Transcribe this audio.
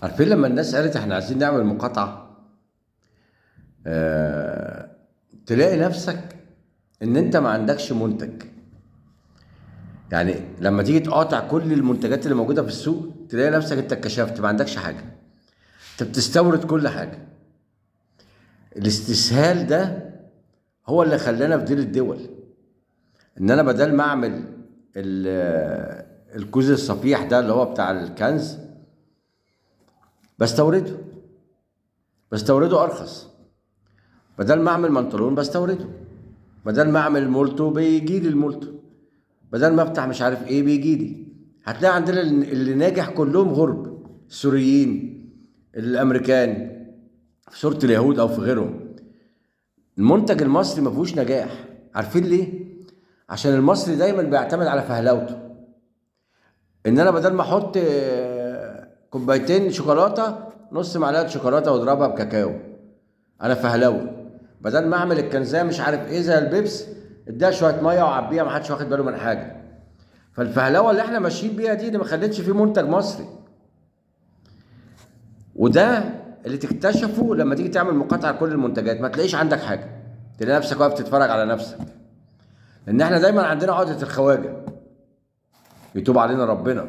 عارفين لما الناس قالت احنا عايزين نعمل مقاطعة، تلاقي نفسك ان انت ما عندكش منتج. يعني لما تيجي تقاطع كل المنتجات اللي موجودة في السوق تلاقي نفسك انت اتكشفت، ما عندكش حاجة، انت بتستورد كل حاجة. الاستسهال ده هو اللي خلانا في دير الدول، ان انا بدل ما اعمل الكوز الصفيح ده اللي هو بتاع الكنز بستورده ارخص، بدل ما اعمل منطلون بستورده، بدل ما اعمل مولتو بيجي لي المولتو، بدل ما افتح مش عارف ايه بيجي لي. هتلاقي عندنا اللي ناجح كلهم غرب، السوريين، الامريكان، في صورة اليهود او في غيرهم. المنتج المصري ما فيهوش نجاح. عارفين ليه؟ عشان المصري دايما بيعتمد على فهلاوته، ان انا بدل ما احط كوبايتين شوكولاتة نص معلقه شوكولاتة واضربها بكاكاو، انا فهلاوي. بدل ما اعمل الكنزايه مش عارف ايه زي البيبس اديها شوية مية وعبيها، ما حدش واخد باله من حاجة. فالفهلوه اللي احنا ماشيين بيها دي اللي ما خلتش فيه منتج مصري، وده اللي تكتشفه لما تيجي تعمل مقاطعه لكل المنتجات، ما تلاقيش عندك حاجة، تلاقي نفسك واقف تتفرج على نفسك. لان احنا دايما عندنا عقده الخواجه، يتوب علينا ربنا.